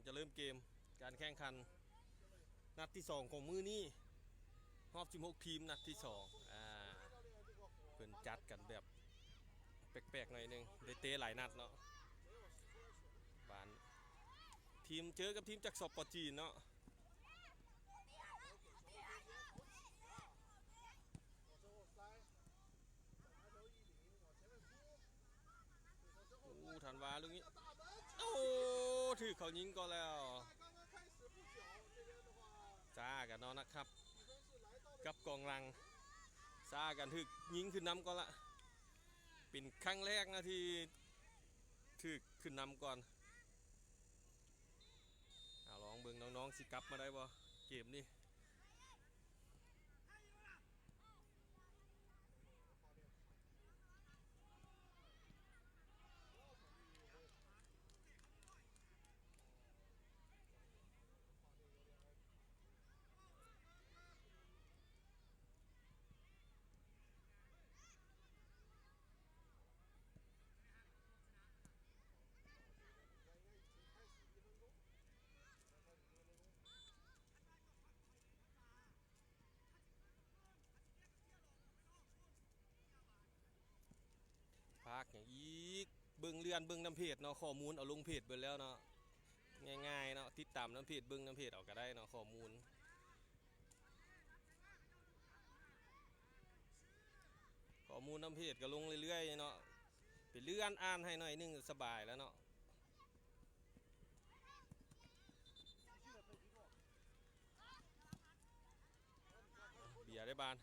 ຈະເລີ່ມເກມການແຂ່ງຂັນນັດທີສອງຂອງມື້ນີ້ ຮອບສິບຫົກທີມນັດທີສອງ ອ່າ ເພິ່ນຈັດກັນແບບແປກໆໜ້ອຍໜຶ່ງ ໄດ້ເຕະຫຼາຍນັດເນາະ ບານ ທີມ ເຈີກັບທີມຈາກ ສປ ຈີນເນາະ. ໂອ້ ທັນວາລູກນີ້ ໂອ້ ຖືກເຂົາຍິງກ່ອນແລ້ວ ຊ້າກັນເນາະ ນັກຂັບກັບກອງຫຼັງ ຊ້າກັນ ຖືກຍິງຂຶ້ນນຳກ່ອນລະ ເປັນຄັ້ງແລກນະທີ່ຖືກຂຶ້ນນຳກ່ອນ. ເອົາ ລອງເບິ່ງນ້ອງໆ ຊິກັບມາໄດ້ບໍ່ເກມນີ້. ພາກຫຍັງອີກ ເບິ່ງເລື່ອນເບິ່ງນຳເພຈເນາະ ຂໍ້ມູນເອົາລົງເພຈເບິດແລ້ວເນາະ ງ່າຍໆເນາະ ຕິດຕາມນຳເພຈ ເບິ່ງນຳເພຈເອົາກະໄດ້ເນາະ ຂໍ້ມູນ ຂໍ້ມູນນຳເພຈກະລົງເລື້ອຍໆເນາະ ໄປເລື່ອນອ່ານໃຫ້ໜ້ອຍໜຶ່ງສະບາຍແລ້ວເນາະ. ເບຍໄດ້ບານ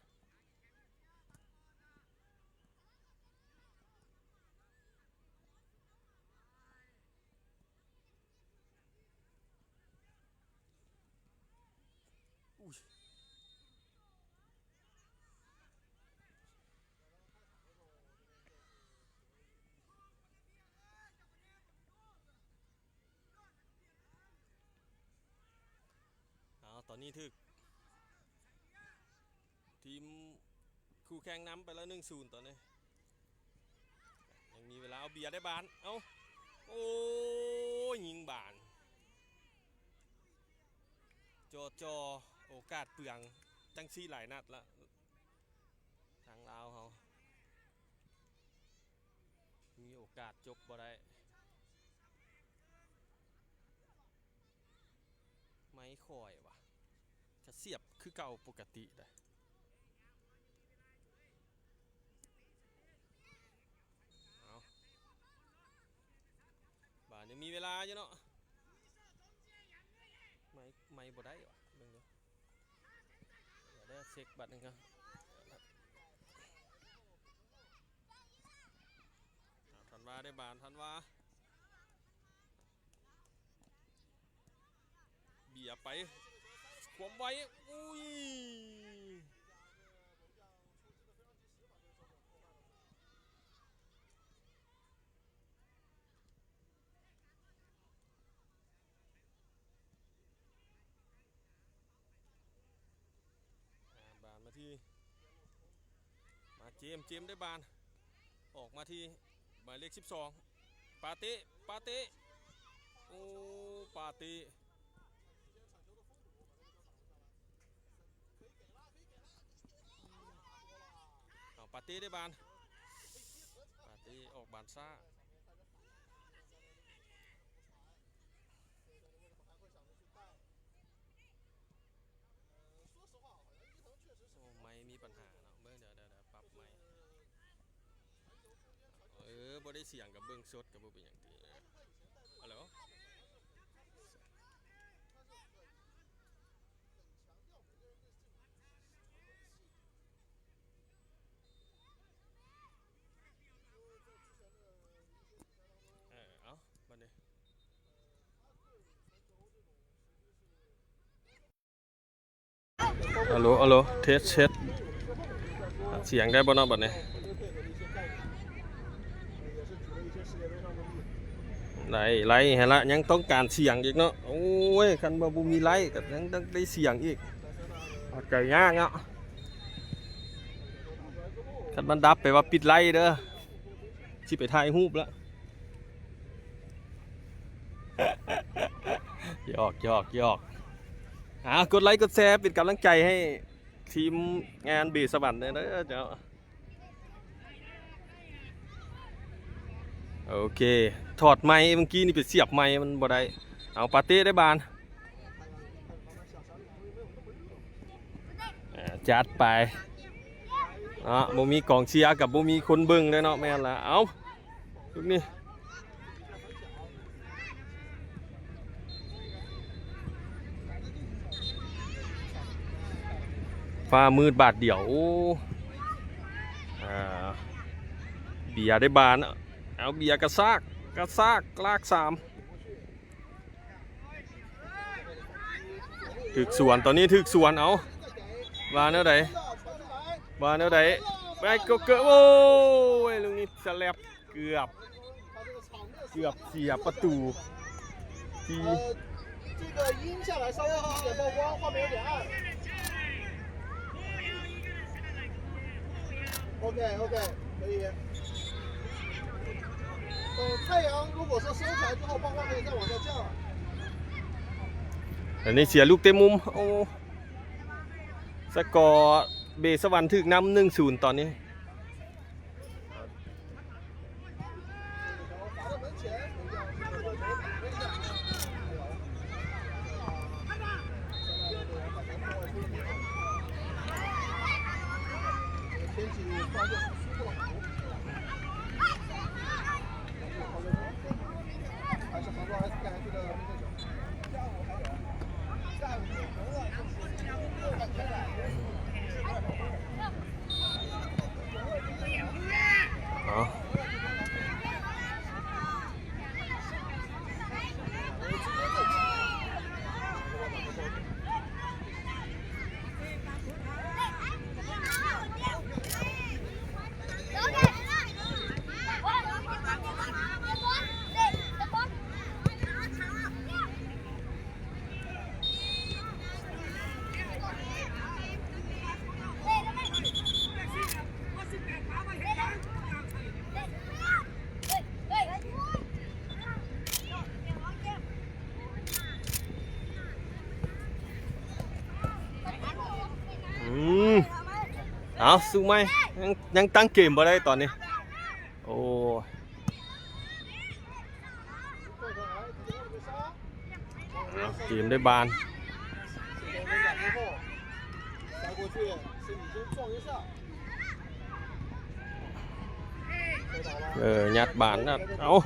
ອຸ້ຍ. ເອົາ ຕອນນີ້ຖືກທີມຄູ່ແຂ່ງນຳໄປແລ້ວ ໜຶ່ງສູນ ຕອນນີ້ ຍັງມີເວລາ ເອົາ ເບຍໄດ້ບານ ເອົາ ໂອ້ຍ ຍິງບານ ຈໍ່ໆ ໂອກາດເປືອງ ຈັ່ງຊີ້ຫຼາຍນັດລະ ທາງລາວເຮົາມີໂອກາດຈົບບໍ່ໄດ້. ໄມ້ຂ້ອຍຫວາ ກະສຽບຄືເກົ່າປົກກະຕິໄດ໋. ເອົາ ບາດຍັງມີເວລາຢູ່ເນາະ ໄມ້ ໄມ້ບໍ່ໄດ້ຫວາ ເບິ່ງເດີ ດຽວເດີ ເຊັກບາດໜຶ່ງກ່ອນ ເອົາ ທັນວາໄດ້ບານ ທັນວາ ເບຍໄປ ຄວາມໄວ ອຸ້ຍ. ອ່າ ບານມາທີ່ ມາເຈມ ເຈມໄດ້ບານ ອອກມາທີ່ໝາຍເລກສິບສອງ ປາເຕະ ປາເຕະ ໂອ້ ປາເຕະ ເອົາ ປາເຕະໄດ້ບານ ປາເຕະອອກບານຊ້າ. ໂອ້ ໄມມີບັນຫາເນາະ ເບິ່ງ ດຽວ ດຽວ ດຽວປັບໄມ ເອີ ບໍ່ໄດ້ສຽງກະເບິ່ງສົດກະບໍ່ເປັນຫຍັງຕິ ເອົາແລ້ວ. ເອີ ເອົາ ບາດນີ້ ອາໂຫຼ ອາໂຫຼ ເທສ ເທສ ສຽງໄດ້ບໍ່ເນາະບາດນີ້? ໄດ້ ໄລ່ໃຫ້ລະ ຍັງຕ້ອງການສຽງອີກເນາະ. ໂອ້ຍ ຄັນວ່າບໍ່ມີໄລ່ກະຍັງຕ້ອງໄດ້ສຽງອີກ ເອົາໃຈຍາກເນາະ. ຄັນມັນດັບ ແປວ່າປິດໄລ່ເດີ ຊິໄປຖ່າຍຮູບລະ. ຢອກ ຢອກ ຢອກ ອ່າ ກົດໄລກົດແຊເປັນກຳລັງໃຈໃຫ້ທີມງານເບສະຫວັນແດ່ເດີເຈົ້າ. ໂອເຄ ຖອດໄມ ເມື່ອກີ້ນີ້ໄປສຽບໄມ ມັນບໍ່ໄດ້. ເອົາ ປາເຕ້ໄດ້ບານ ເອີ ຈັດໄປເນາະ. ບໍ່ມີກອງເຊຍກັບບໍ່ມີຄົນເບິ່ງເດ້ເນາະ. ແມ່ນລະ. ເອົາ ລູກນີ້ ຟ້າມືດບາດດຽວ. ໂອ້ ອ່າ ເບຍໄດ້ບານ. ເອົາ ເບຍກະຊາກ ກະຊາກ ລາກສາມ ຖືກສວນ ຕອນນີ້ຖືກສວນ. ເອົາ ວ່າແນວໃດ ວ່າແນວໃດ ໄປ ໂກເກີ ໂອ້ຍ ລູກນີ້ສະແລັບ ເກືອບ ເກືອບເສຍປະຕູທີ່ 呃，这个阴下来稍微好一点，曝光，画面有点暗。OK，OK，可以。等太阳如果说升起来之后，曝光可以再往下降。 ອັນນີ້ເສຍລູກເຕະມຸມ. ໂອ້ ສະກໍເບສະຫວັນຖືກນຳ ໜຶ່ງສູນ ຕອນນີ້. ອືມ ເອົາ ສູ້ໃໝ່ ຍັງ ຍັງຕັ້ງເກມບໍ່ໄດ້ຕອນນີ້. ໂອ້ ເກມໄດ້ບານ ເອີ ຍັດບານນະ. ເອົາ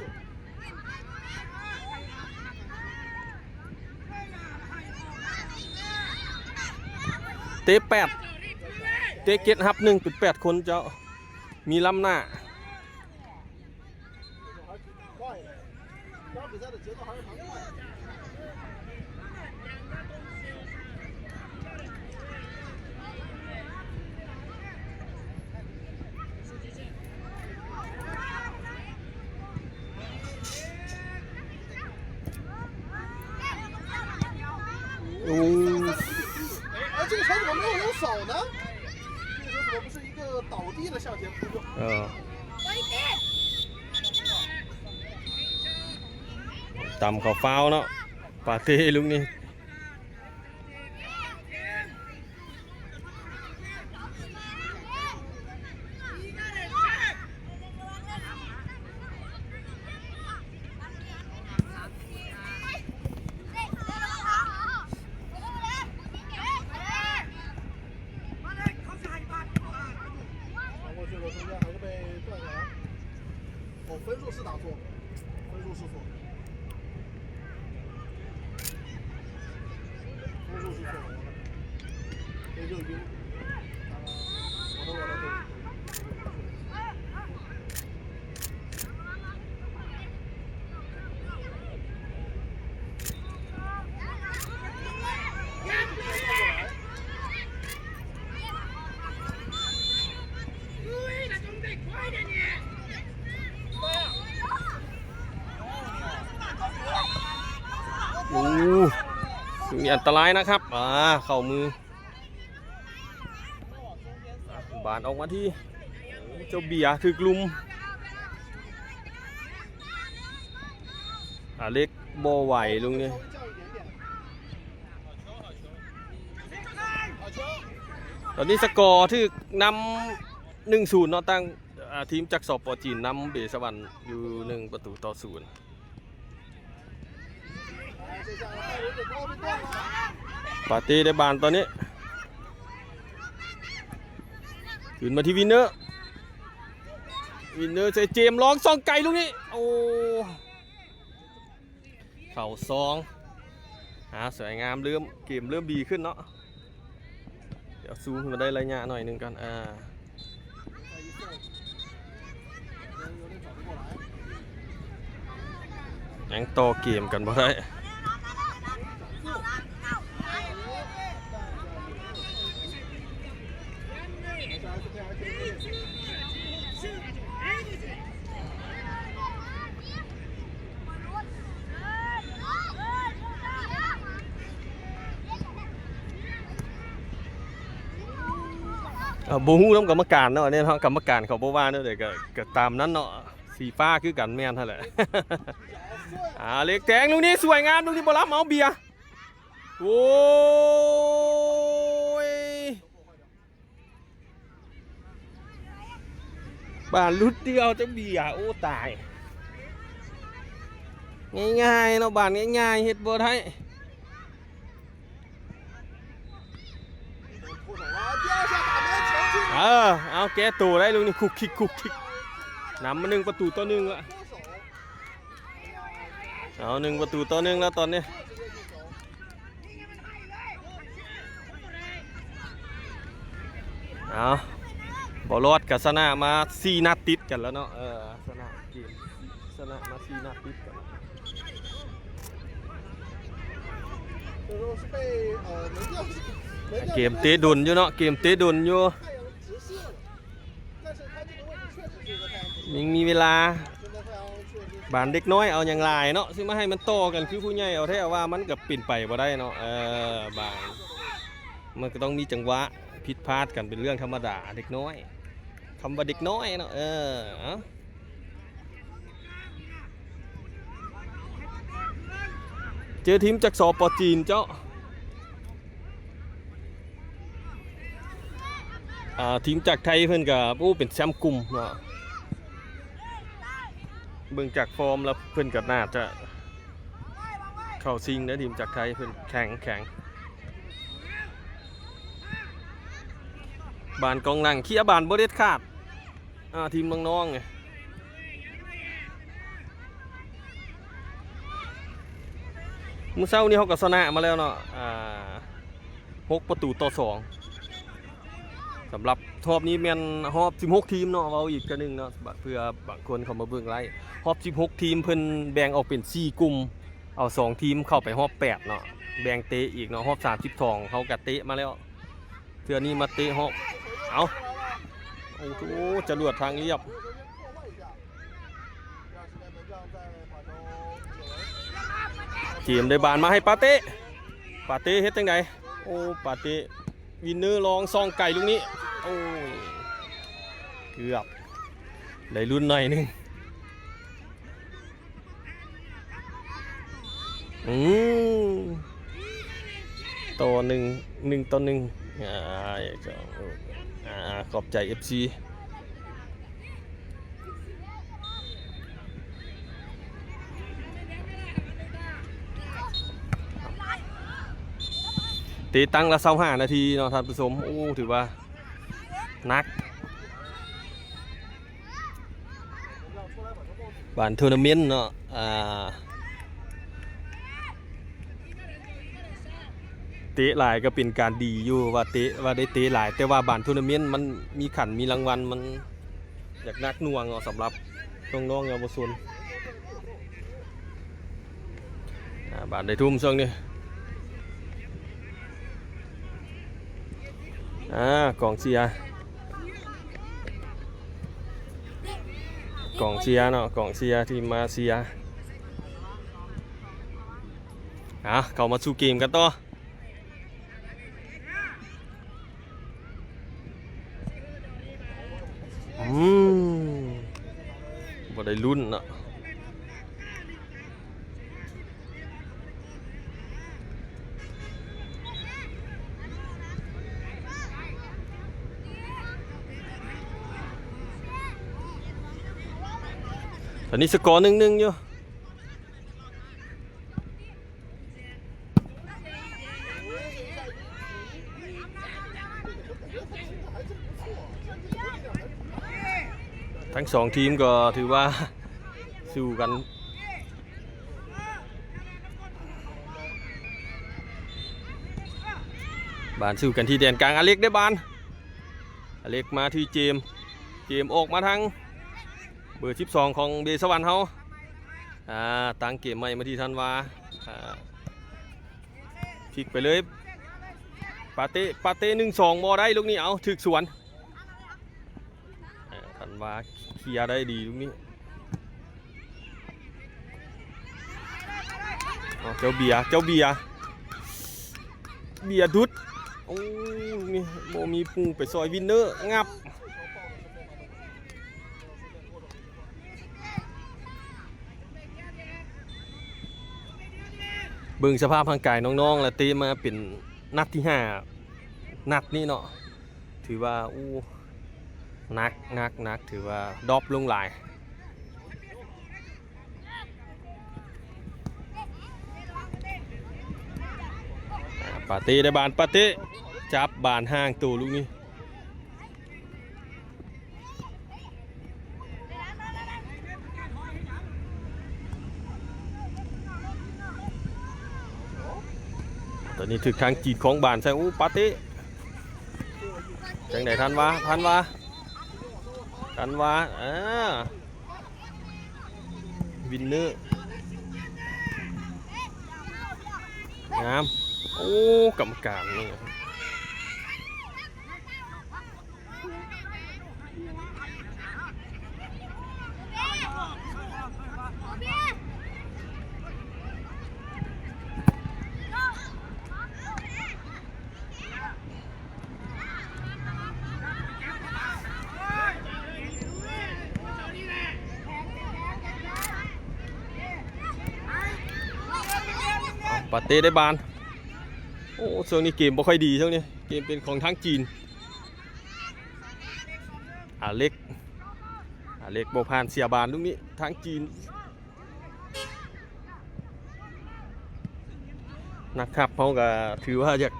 ເຕະແປດ ເຕະເຈັດຮັບໜຶ່ງ ເປັນແປດຄົນເຈົ້າ ມີລ້ຳໜ້າ. โอ้ 哎，这个球怎么没有人守呢？这个球怎么不是一个倒地的向前扑救？ ເອີ ຕຳເຂົ້າຟາວເນາະ ປາເຕ້ລູກນີ້. 传过去了，中间还是被断了。哦，分数是打错了，分数是错了，分数是错了，被热晕了。我的，我的队友。 ໂອ້ ມີອັນຕະລາຍນະຄັບ ອ່າ ເຂົ້າມື ບານອອກມາທີ່ເຈົ້າເບຍ ຖືກລຸມ ອາເລັກບໍ່ໄຫວ ລຸງນີ້. ຕອນນີ້ສະກໍຖືກນຳ ໜຶ່ງສູນເນາະ ທາງ ອ່າ ທີມຈາກ ສປ ຈີນ ນຳເບສະຫວັນຢູ່ ໜຶ່ງປະຕູຕໍ່ສູນ. ປາເຕ້ໄດ້ບານຕອນນີ້ ຄືນມາທີ່ວິນເນີ ວິນເນີໃສ່ເຈມ ລອງສ່ອງໄກລູກນີ້ ໂອ້ ເຂົ້າສອງ ອ່າ ສວຍງາມ ເລີ່ມ ເກມເລີ່ມດີຂຶ້ນເນາະ. ດຽວຊູມຂຶ້ນມາໄດ້ໄລຍະໜ້ອຍໜຶ່ງກ່ອນ ອ່າ ຍັງຕໍ່ເກມກັນບໍ່ໄດ້. ເອີ ບໍ່ຮູ້ນຳກຳມະການເນາະ ແນ່ນອນກຳມະການເຂົາບໍ່ວ່າແນວໃດ ກໍ ກໍຕາມນັ້ນເນາະ ສີຟ້າຄືກັນ ແມ່ນຫັ້ນແຫຼະ. ອ່າ ເລັກແທງລູກນີ້ສວຍງາມ ລູກນີ້ບໍ່ລຳ ເອົາເບຍ ໂອ້ຍ ບານຫຼຸດດຽວຈັກເບຍ ໂອ້ ຕາຍ ງ່າຍໆເນາະ ບານງ່າຍໆ ເຮັດບໍ່ໄດ້. ເອີ ເອົາແກ້ໂຕໄດ້ລູກນີ້ ຄຸກຄິກ ຄຸກຄິກ ນຳມາ ໜຶ່ງປະຕູຕໍ່ໜຶ່ງລະ. ເອົາ ໜຶ່ງປະຕູຕໍ່ໜຶ່ງແລ້ວຕອນນີ້. ເອົາ ບໍ່ລອດກໍຊະນະມາສີ່ນັດຕິດກັນແລ້ວເນາະ ເອີ ຊະນະເກມ ຊະນະມາສີ່ນັດຕິດກັນ. ເກມເຕະດົນຢູ່ເນາະ ເກມເຕະດົນຢູ່. ຍັງມີເວລາ ບານເດັກນ້ອຍເອົາຫຍັງຫຼາຍເນາະ ຊິມາໃຫ້ມັນຕໍ່ກັນຄືຜູ້ໃຫຍ່ເອົາແທ້ວ່າ ມັນກໍເປັນໄປບໍ່ໄດ້ເນາະ. ເອີ ບານ ມັນກໍຕ້ອງມີຈັງຫວະ ຜິດພາດກັນເປັນເລື່ອງທຳມະດາ ເດັກນ້ອຍ ຄຳວ່າເດັກນ້ອຍເນາະ. ເອີ ເອົາ ເຈີທີມຈາກ ສປ ຈີນເຈົ້າ. ອ່າ ທີມຈາກໄທເພິ່ນກໍ ໂອ້ ເປັນແຊ້ມກຸ່ມເນາະ ເບິ່ງຈາກຟອມແລ້ວເພິ່ນກໍໜ້າຈະເຂົ້າຊິງເດ້ ທີມຈາກໄທເພິ່ນແຂງ ແຂງ ບານກອງຫຼັງ ເຄຍບານບໍ່ເດັດຂາດ. ອ່າ ທີມນ້ອງໆນີ້ ມື້ເຊົ້ານີ້ເຮົາກໍຊະນະມາແລ້ວເນາະ ອ່າ ຫົກປະຕູຕໍ່ສອງ ສຳລັບຮອບນີ້ແມ່ນຮອບສິບຫົກທີມເນາະ ເວົ້າອີກເທື່ອໜຶ່ງເນາະ ເພື່ອບາງຄົນເຂົ້າມາເບິ່ງໄລຟ໌ ຮອບສິບຫົກທີມ ເພິ່ນແບ່ງອອກເປັນສີ່ກຸ່ມ ເອົາສອງທີມເຂົ້າໄປຮອບແປດເນາະ ແບ່ງເຕະອີກເນາະ ຮອບສາມສິບສອງ ເຮົາກໍເຕະມາແລ້ວ. ເທື່ອນີ້ມາເຕະຮອບ ເອົາ ໂອ້ໂຫ ຈະຫຼວດທາງລຽບ ເກມໄດ້ບານມາໃຫ້ປາເຕ້ ປາເຕ້ເຮັດຈັ່ງໃດ ໂອ້ ປາເຕ້ ວິນເນີລອງສ່ອງໄກລູກນີ້ ໂອ້ຍ ເກືອບໄດ້ລຸ້ນໜ້ອຍໜຶ່ງ. ອືມ ຕໍ່ໜຶ່ງ ໜຶ່ງຕໍ່ໜຶ່ງ ອ່າ ຂອບໃຈເອັຟຊີ ເຕະຕັ້ງລະຊາວຫ້ານາທີເນາະທ່ານຜູ້ຊົມ ໂອ້ ຖືວ່າໜັກ. ບານໂທນາເມັນເນາະ ອ່າ ເຕະຫຼາຍກໍເປັນການດີຢູ່ ວ່າເຕະ ວ່າໄດ້ເຕະຫຼາຍ ແຕ່ວ່າບານໂທນາເມັນມັນມີຂັນມີລາງວັນ ມັນຢາກໜັກໜ່ວງເນາະ ສຳລັບນ້ອງໆເຍົາວະຊົນ. ອ່າ ບານໄດ້ທຸ່ມຊ່ວງນີ້ ອ່າ ກອງເຊຍ ກອງເຊຍເນາະ ກອງເຊຍທີ່ມາເຊຍ. ອ່າ ເຂົ້າມາສູ່ເກມກັນຕໍ່. ອືມ ບໍ່ໄດ້ລຸ້ນເນາະ. ເ ຕອນນີ້ສະກໍ ໜຶ່ງໜຶ່ງ ຢູ່. ທັງສອງທີມກໍຖືວ່າສູ້ກັນ ບານສູ້ກັນທີ່ແດນກາງ. ອາເລັກໄດ້ບານ ອາເລັກມາທີ່ເຈມ ເຈມອອກມາທາງເບີສິບສອງຂອງເບສະຫວັນເຮົາ. ອາ ຕັ້ງເກມໃໝ່ມາທີ່ທັນວາ ອາ ພລິກໄປເລີຍ ປາເຕ ປາເຕ ໜຶ່ງສອງ ບໍ່ໄດ້ລູກນີ້ ເອົາ ຖືກສວນ. ເອີ ທັນວາເຄຍໄດ້ດີລູກນີ້. ເອົາ ເຈົ້າເບຍ ເຈົ້າເບຍ ເບຍດຸດ. ໂອ້ ລູກນີ້ບໍ່ມີຜູ້ໄປຊ່ອຍ ວິນເນີ ງັບ. ເບິ່ງສະພາບຮ່າງກາຍນ້ອງໆ ແລ້ວເຕະມາເປັນນັດທີຫ້າ ນັດນີ້ເນາະ ຖືວ່າ ໂອ້ ໜັກ ໜັກ ໜັກ ຖືວ່າດຣອບລົງຫຼາຍ. ອາ ປາເຕໄດ້ບານ ປາເຕຈັບບານຫ່າງໂຕລູກນີ້. ຕອນນີ້ຖືກທາງຈີນຄອງບານໃສ່ ໂອ້ ປາເຕ ຈັ່ງໃດ ທັນວາ ທັນວາ ທັນວາ ອາ ວິນເນີ ງາມ. ໂອ້ ກຳມະການນີ້. ເອົາ ປາເຕໄດ້ບານ. ໂອ້ ຊ່ວງນີ້ເກມບໍ່ຄ່ອຍດີ ຊ່ວງນີ້ເກມເປັນຂອງທາງຈີນ. ອາເລັກ ອາເລັກບໍ່ຜ່ານ ເສຍບານລູກນີ້ ທາງຈີນ. ນັກຮັບເຮົາກໍຖືວ່າຢາກ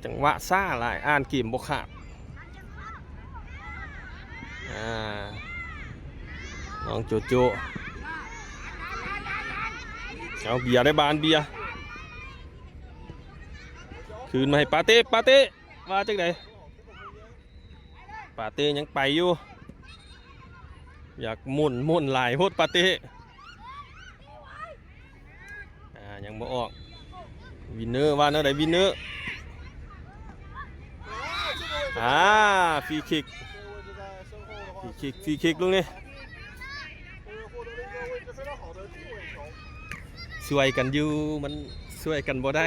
ຈັງຫວະຊ້າຫຼາຍ ອ່ານເກມບໍ່ຂາດ. ອາ ນ້ອງໂຈໂຈ ເອົາ ເບຍໄດ້ບານ ເບຍ ຄືນມາໃຫ້ປາເຕ ປາເຕ ວ່າຈັ່ງໃດ? ປາເຕຍັງໄປຢູ່ ຢາກໝຸນ ໝຸນຫຼາຍໂພດປາເຕ. ອາ ຍັງບໍ່ອອກ ວິນເນີ ວ່າແນວໃດ ວິນເນີ? ອາ ຟຣີຄິກ ຟຣີຄິກ ຟຣີຄິກລູກນີ້. ຊ່ວຍກັນຢູ່ ມັນຊ່ວຍກັນບໍ່ໄດ້.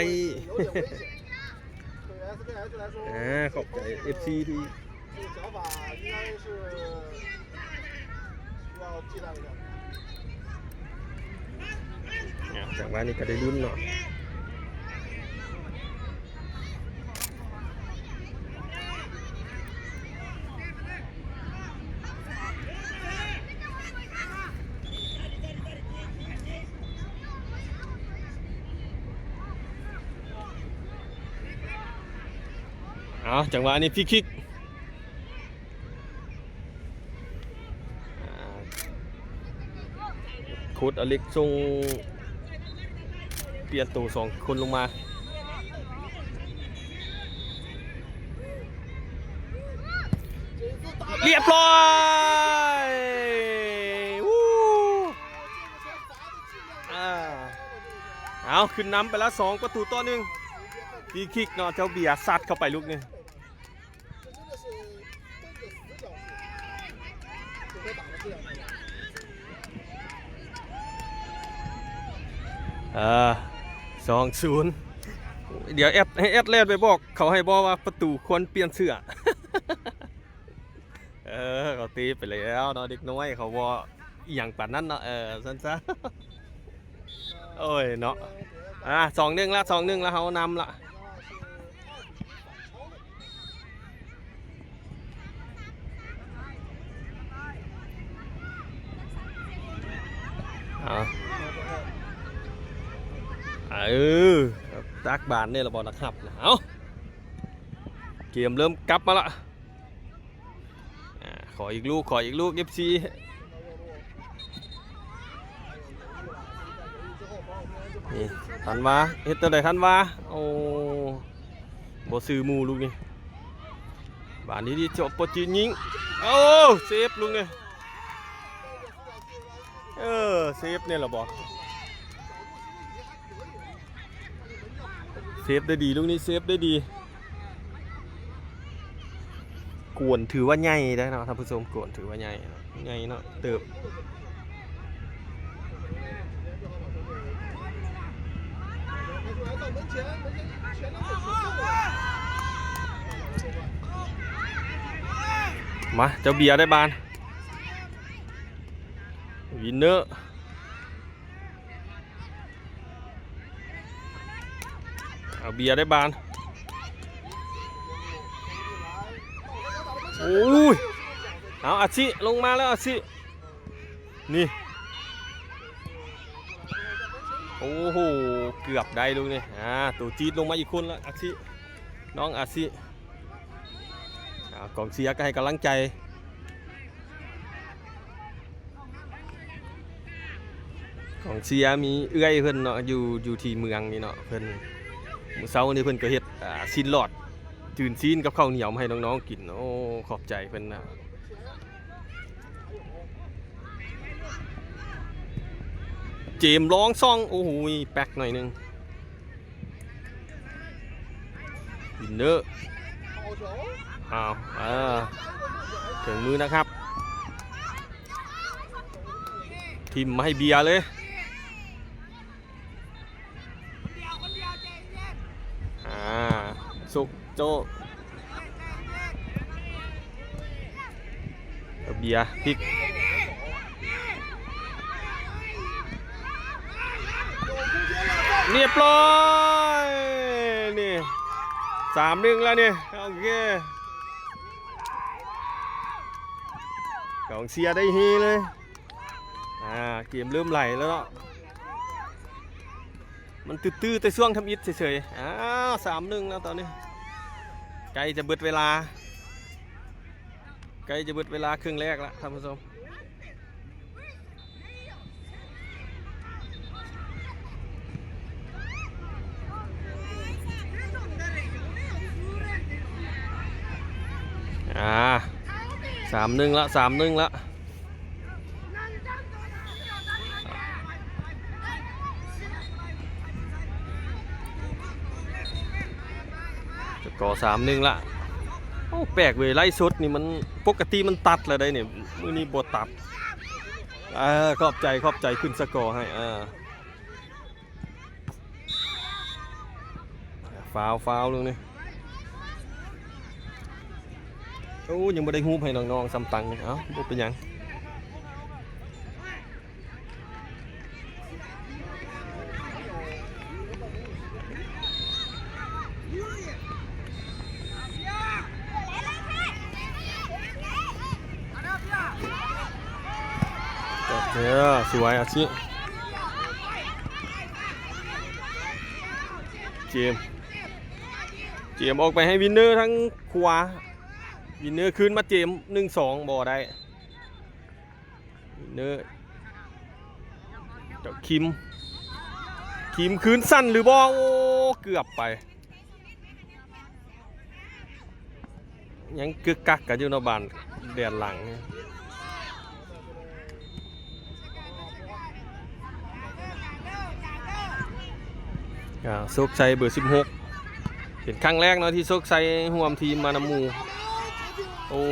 ອາ ຂອບໃຈເອັຟຊີທີ່ ອາ ຈັງຫວະນີ້ກໍໄດ້ລຸ້ນເນາະ. ເອົາ ຈັງຫວະນີ້ຟຣີຄິກ ອາ ໂຄດອາເລັກສົ່ງ ປ່ຽນໂຕສອງຄົນລົງມາ ລຽບຮ້ອຍ. ອາ ເອົາ ຂຶ້ນນຳໄປແລ້ວ ສອງປະຕູຕໍ່ໜຶ່ງ. ຟຣີຄິກເນາະ ເຈົ້າເບຍຊັດເຂົ້າໄປລູກນີ້. ເອີ ສອງສູນ. ດຽວແອັດ ໃຫ້ແອັດແລ່ນໄປບອກເຂົາໃຫ້ບໍ່ວ່າປະຕູຄວນປ່ຽນເສື້ອ. ເອີ ເຂົາຕີໄປແລ້ວເນາະ ເດັກນ້ອຍເຂົາບໍ່ອີ່ຫຍັງປານນັ້ນເນາະ. ເອີ ຊັ້ນຊະ. ໂອ້ຍເນາະ ອາ ສອງໜຶ່ງລະ ສອງໜຶ່ງລະ ເຮົານຳລະ. ເ ເອົາ ເອີ ຕັກບານນີ້ລະບໍ່ ນັກຮັບນະ. ເອົາ ເກມເລີ່ມກັບມາລະ. ອາ ຂໍອີກລູກ ຂໍອີກລູກ ເອັຟຊີ. ນີ້ ທັນວາ ເຮັດຈັ່ງໃດທັນວາ? ໂອ້ ບໍ່ຊື່ໝູ່ລູກນີ້. ບານນີ້ດີ ໂຈໂປຈີນຍິງ. ໂອ້ ເຊບລູກນີ້. ເອີ ເຊບແນ່ລະບໍ່? ເຊບໄດ້ດີ ລູກນີ້ເຊບໄດ້ດີ. ກວນຖືວ່າໃຫຍ່ໄດ໋ເນາະທ່ານຜູ້ຊົມ ກວນຖືວ່າໃຫຍ່ເນາະ ໃຫຍ່ເນາະ ເຕີບ. ມາ ເຈົ້າເບຍໄດ້ບານ ວິນເນີ. ເອົາເບຍໄດ້ບານ. ໂອ້ຍ ເອົາອາຊິລົງມາແລ້ວ ອາຊິ ນີ້ ໂອ້ໂຫ ເກືອບໄດ້ລູກນີ້. ອາ ໂຕຈີດລົງມາອີກຄົນລະ ອາຊິ ນ້ອງອາຊິ. ອາ ກອງເຊຍກໍໃຫ້ກຳລັງໃຈ. ກອງເຊຍມີເອື້ອຍເພິ່ນເນາະ ຢູ່ ຢູ່ທີ່ເມືອງນີ້ເນາະ ເພິ່ນ ມື້ເຊົ້ານີ້ເພິ່ນກໍເຮັດ ອາ ຊີ້ນຫຼອດ ຈືນຊີ້ນກັບເຂົ້າໜຽວມາໃຫ້ນ້ອງໆກິນ. ໂອ້ ຂອບໃຈເພິ່ນນະ. ເຈມລອງຊ່ອງ ໂອ້ໂຫ ແປັກໜ້ອຍໜຶ່ງ. ວິນເນີ ອ້າວ ເອີ ເຖິງມືນະຄັບ ຖິ້ມມາໃຫ້ເບຍເລີຍ. ອາ ສຸກ ໂຈ ເບຍ ພິກ ຮຽບຮ້ອຍ. ນີ້ ສາມໜຶ່ງ ແລ້ວນີ້ ໂອເຄ ກອງເຊຍໄດ້ເຮເລີຍ. ອາ ເກມເລີ່ມໄຫຼແລ້ວເນາະ ມັນຕື້ໆແຕ່ຊ່ວງທຳອິດເສີຍໆ. ອາ ສາມໜຶ່ງ ແລ້ວຕອນນີ້ ໃກ້ຈະເບິດເວລາ ໃກ້ຈະເບິດເວລາເຄິ່ງແລກລະທ່ານຜູ້ຊົມ. ອາ ສາມໜຶ່ງ ລະ ສາມໜຶ່ງ ລະ. ສະກໍ ສາມໜຶ່ງ ລະ. ໂອ້ ແປກເວີຍ ໄລຟ໌ສົດນີ້ມັນ ປົກກະຕິມັນຕັດແລ້ວໄດ໋ນີ້ ມື້ນີ້ບໍ່ຕັດ. ເອີ ຂອບໃຈ ຂອບໃຈ ຂຶ້ນສະກໍໃຫ້. ເອີ ຟາວ ຟາວ ເລື່ອງນີ້. ໂອ້ ຍັງບໍ່ໄດ້ຮູບໃຫ້ນ້ອງໆຊ້ຳຕັງນີ້. ເອົ້າ ບໍ່ເປັນຫຍັງ. ເອີ ສວຍ ອາຊິ ເຈມ ເຈມອອກໄປໃຫ້ວິນເນີທາງຂວາ ວິນເນີຄືນມາເຈມ ໜຶ່ງສອງ ບໍ່ໄດ້. ເນີ ເຈົ້າຄິມ ຄິມຄືນສັ້ນຫຼືບໍ່? ໂອ້ ເກືອບໄປ ຍັງກຶກກັກກັນຢູ່ເນາະ ບ້ານແດນຫຼັງ. ອ່າ ໂຊກໄຊເບີສິບຫົກ ເປັນຄັ້ງແລກເນາະທີ່ໂຊກໄຊຮ່ວມທີມມານຳໝູ່. ໂອ້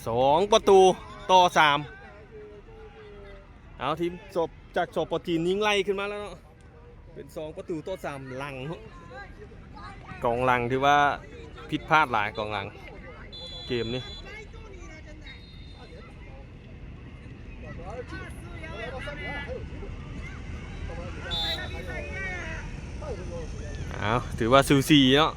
ສອງປະຕູຕໍ່ສາມ. ເອົາ ທີມ ຈາກ ສປ ຈີນ ຍິງໄລ່ຂຶ້ນມາແລ້ວເນາະ ເປັນສອງປະຕູຕໍ່ສາມ. ຫຼັງ ກອງຫຼັງຖືວ່າຜິດພາດຫຼາຍ ກອງຫຼັງເກມນີ້. ເອົາ ຖືວ່າສູສີເນາະ.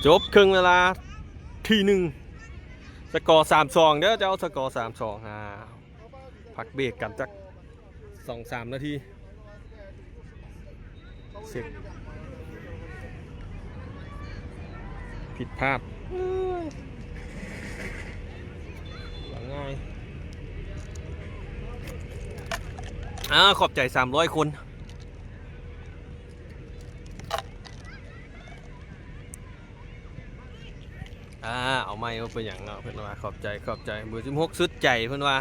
ຈົບເຄິ່ງເວລາທີໜຶ່ງ ສະກໍສາມສອງເດີເຈົ້າ ສະກໍສາມສອງ. ອ່າ ພັກເບຣກກັນຈັກສອງສາມນາທີ ເຊັກ ຜິດພາດ ວ່າງ່າຍ. ອ່າ ຂອບໃຈສາມຮ້ອຍຄົນ. ອ່າ ເອົາໃໝ່ ບໍ່ເປັນຫຍັງເນາະ ເພິ່ນວ່າ ຂອບໃຈ ຂອບໃຈ ເບີສິບຫົກສຸດໃຈ ເພິ່ນວ່າ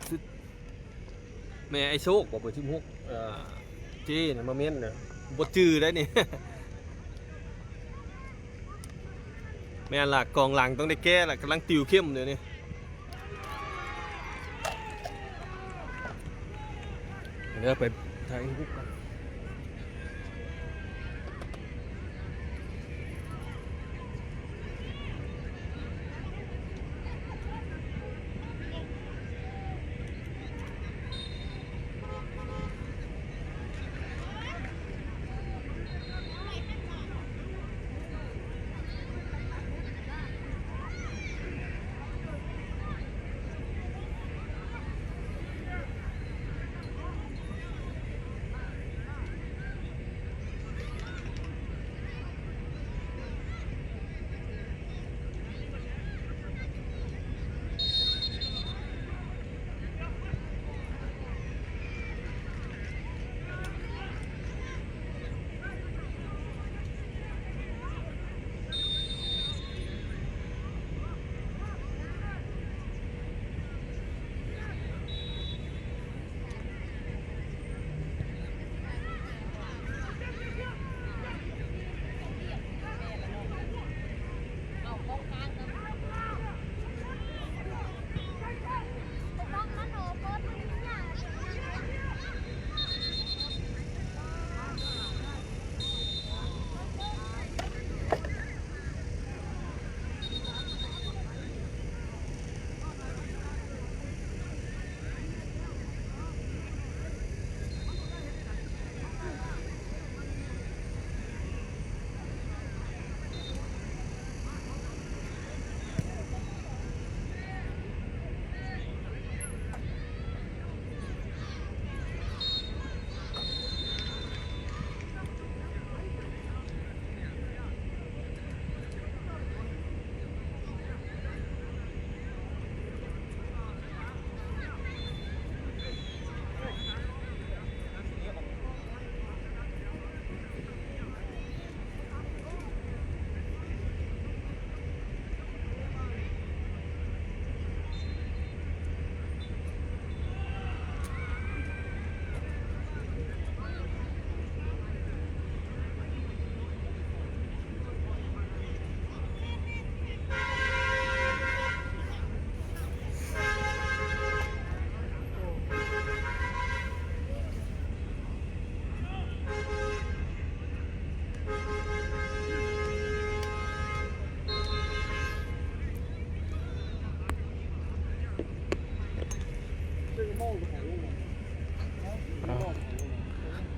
ສຸດ ແມ່ໄອ້ໂຊກບໍ ເບີສິບຫົກ ເອີ ເຈ້ນະ ມາເມັ້ນນະ ບໍ່ຈື່ໄດ້ນີ້. ແມ່ນລະ ກອງຫຼັງຕ້ອງໄດ້ແກ້ລະ ກຳລັງຕິວເຂັ້ມດຽວນີ້. ເດີ ໄປຖ່າຍຮູບກ່ອນ.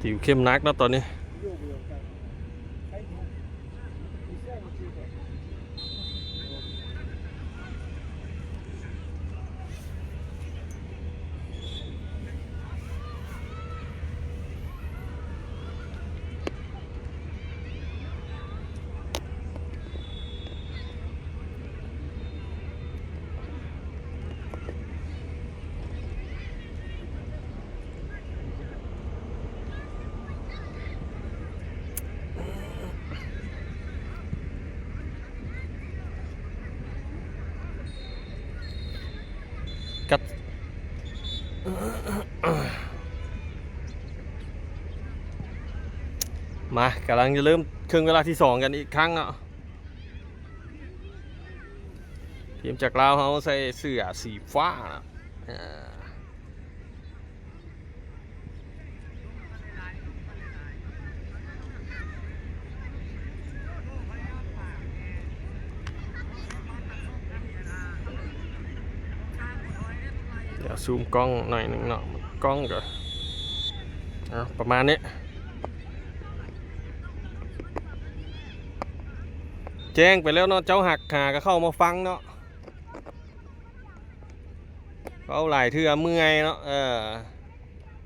ຕິວເຂັ້ມໜັກເນາະຕອນນີ້. ກັດ ມາ ກຳລັງຈະເລີ່ມເຄິ່ງເວລາທີສອງກັນອີກຄັ້ງເນາະ. ທີມຈາກລາວເຮົາໃສ່ເສື້ອສີຟ້ານະ ເອີ ດຽວຊູມກ້ອງໜ້ອຍໜຶ່ງເນາະ ກ້ອງກໍ ເອົາ ປະມານນີ້. ແຈ້ງໄປແລ້ວເນາະ ເຈົ້າຮັກຫາກໍເຂົ້າມາຟັງເນາະ ເວົ້າຫຼາຍເທື່ອເມື່ອຍເນາະ ເອີ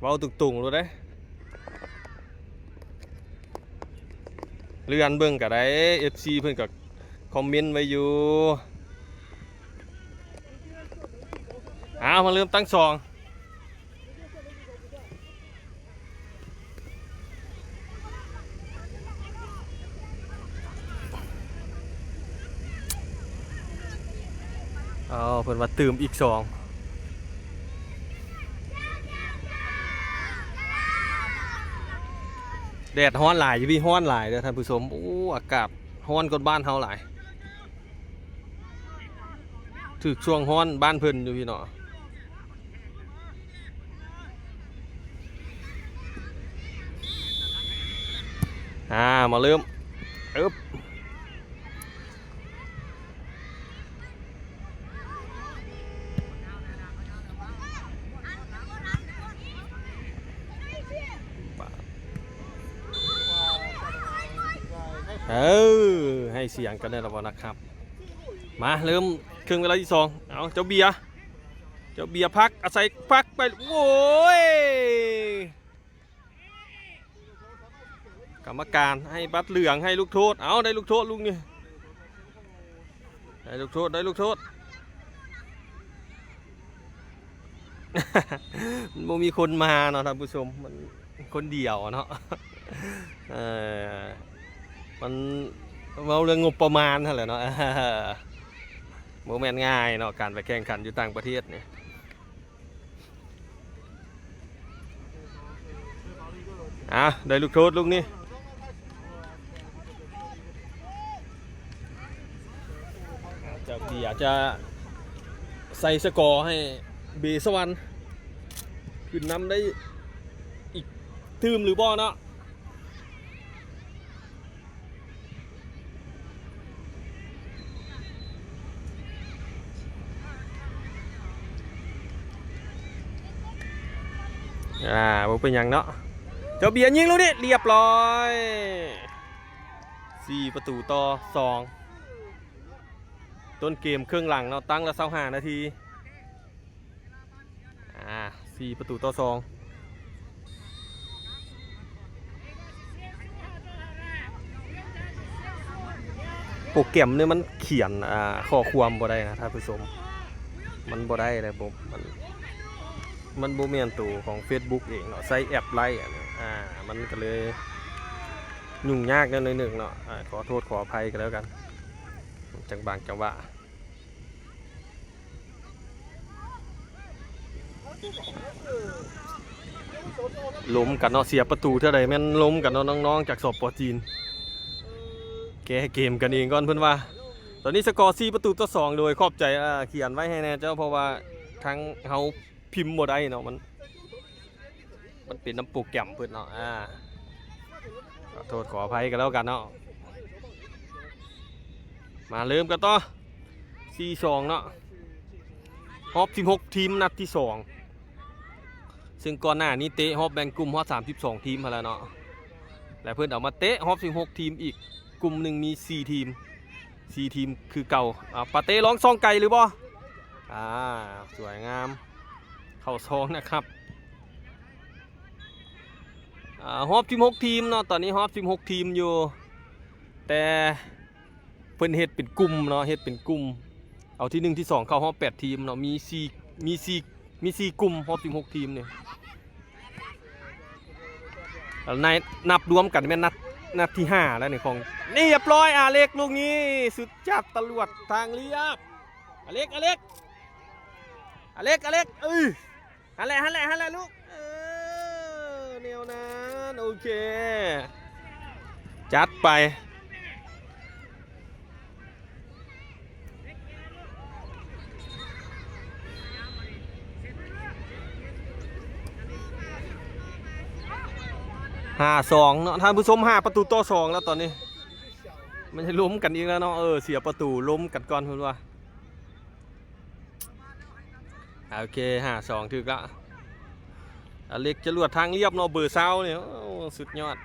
ເວົ້າຕຸງໆໂລດເດ້. ເລື່ອນເບິ່ງກໍໄດ້ ເອັຟຊີ ເພິ່ນກໍຄອມເມັນໄວ້ຢູ່. ເອົາ ມາເລີ່ມຕັ້ງສອງ. ເອົາ ເພິ່ນວ່າຕື່ມອີກສອງ. ແດດຮ້ອນຫຼາຍຢູ່ພີ້ ຮ້ອນຫຼາຍເດີທ່ານຜູ້ຊົມ. ໂອ້ ອາກາດຮ້ອນກວ່າບ້ານເຮົາຫຼາຍ. ຖືກຊ່ວງຮ້ອນບ້ານເພິ່ນຢູ່ພີ້ເນາະ. ອ່າ ມາເລີ່ມ ອຶບ ເອີ ໃຫ້ສຽງກັນແດ່ລະບໍ່ນະຄັບ. ມາເລີ່ມເຄິ່ງເວລາທີສອງ. ເອົາ ເຈົ້າເບຍ ເຈົ້າເບຍພັກ ອາໄສພັກໄປ. ໂອ້ຍ ກຳມະການໃຫ້ບັດເຫຼືອງ ໃຫ້ລູກໂທດ. ເອົາ ໄດ້ລູກໂທດລູກນີ້ ໄດ້ລູກໂທດ ໄດ້ລູກໂທດ. ມັນບໍ່ມີຄົນມາເນາະທ່ານຜູ້ຊົມ ມັນຄົນດຽວເນາະ. ເອີ ມັນເວົ້າເລື່ອງງົບປະມານຫັ້ນແຫຼະເນາະ ບໍ່ແມ່ນງ່າຍເນາະ ການໄປແຂ່ງຂັນຢູ່ຕ່າງປະເທດນີ້. ອ່າ ໄດ້ລູກໂທດລູກນີ້ ຈາກເບຍຈະໃສ່ສະກໍໃຫ້ເບສະຫວັນຂຶ້ນນຳໄດ້ອີກຕື່ມຫຼືບໍ່ເນາະ. ອ່າ ບໍ່ເປັນຫຍັງເນາະ ເຈົ້າເບຍຍິງລູກນີ້ ລຽບຮ້ອຍ ສີ່ປະຕູຕໍ່ສອງ. ຕົ້ນເກມເຄິ່ງຫຼັງເນາະ ຕັ້ງລະຊາວຫ້ານາທີ. ອ່າ ສີ່ປະຕູຕໍ່ສອງ. ໂປຣແກຣມນີ້ມັນຂຽນ ອ່າ ຂໍ້ຄວາມບໍ່ໄດ້ນະທ່ານຜູ້ຊົມ ມັນບໍ່ໄດ້ລະບົບ ມັນ ມັນບໍ່ແມ່ນໂຕຂອງເຟສບຸກເອງເນາະ ໃຊ້ແອັບໄລ ອ່າ ມັນກໍເລີຍຫຍຸ້ງຍາກແນວໜຶ່ງເນາະ. ອ່າ ຂໍໂທດຂໍອະໄພກໍແລ້ວກັນ ຈັງບາງຈັງຫວະ. ລົມກັນເນາະ ເສຍປະຕູເທື່ອໃດແມ່ນລົມກັນເນາະ ນ້ອງໆຈາກ ສປ ຈີນ ແກ້ເກມກັນເອງກ່ອນເພິ່ນວ່າ. ຕອນນີ້ສະກໍສີ່ປະຕູຕໍ່ສອງ ໂດຍຂອບໃຈ ອ່າ ຂຽນໄວ້ໃຫ້ແດ່ເຈົ້າ ເພາະວ່າທາງເຮົາພິມບໍ່ໄດ້ເນາະ ມັນ ມັນເປັນນຳໂປຣແກຣມເພິ່ນເນາະ ອ່າ ຂໍໂທດຂໍອະໄພກັນແລ້ວກັນເນາະ. ມາເລີ່ມກັນຕໍ່ ສີ່ສອງເນາະ ຮອບສິບຫົກທີມນັດທີສອງ ເຊິ່ງກ່ອນໜ້ານີ້ເຕະຮອບແບ່ງກຸ່ມຮອດສາມສິບສອງທີມຫັ້ນແຫຼະເນາະ ແລະເພິ່ນເອົາມາເຕະຮອບສິບຫົກທີມອີກ ກຸ່ມໜຶ່ງມີສີ່ທີມ ສີ່ທີມຄືເກົ່າ. ອ່າ ປາເຕ້ລອງສ່ອງໄກຫຼືບໍ່? ອ່າ ສວຍງາມ ເຂົ້າຊອງນະຄັບ. ອ່າ ຮອບສິບຫົກທີມເນາະ ຕອນນີ້ຮອບສິບຫົກທີມຢູ່ ແຕ່ເພິ່ນເຮັດເປັນກຸ່ມເນາະ ເຮັດເປັນກຸ່ມ ເອົາທີໜຶ່ງທີສອງເຂົ້າຮອບແປດທີມເນາະ ມີສີ່ ມີສີ່ ມີສີ່ກຸ່ມ ຮອບສິບຫົກທີມນີ້. ໃນ ນັບລວມກັນແມ່ນນັດ ນັດທີຫ້າແລ້ວນີ້ຂອງ ລຽບຮ້ອຍ ອາເລັກລູກນີ້ ສຸດຈັດຕະຫຼວດທາງລຽບ ອາເລັກ ອາເລັກ ອາເລັກ ອາເລັກ ເອີ ຫັ້ນແຫຼະ ຫັ້ນແຫຼະ ຫັ້ນແຫຼະລູກ ເອີ ແນວນັ້ນ ໂອເຄ ຈັດໄປ. ຫ້າສອງເນາະທ່ານຜູ້ຊົມ ຫ້າປະຕູຕໍ່ສອງແລ້ວຕອນນີ້ ມັນຈະລົມກັນອີກແລ້ວເນາະ ເອີ ເສຍປະຕູ ລົມກັນກ່ອນເພິ່ນວ່າ. ໂອເຄ ຫ້າສອງ ຖືກລະ ອາເລັກຈະລວດທາງລຽບເນາະ ເບີຊາວນີ້ ໂອ້ ສຸດຍອດ.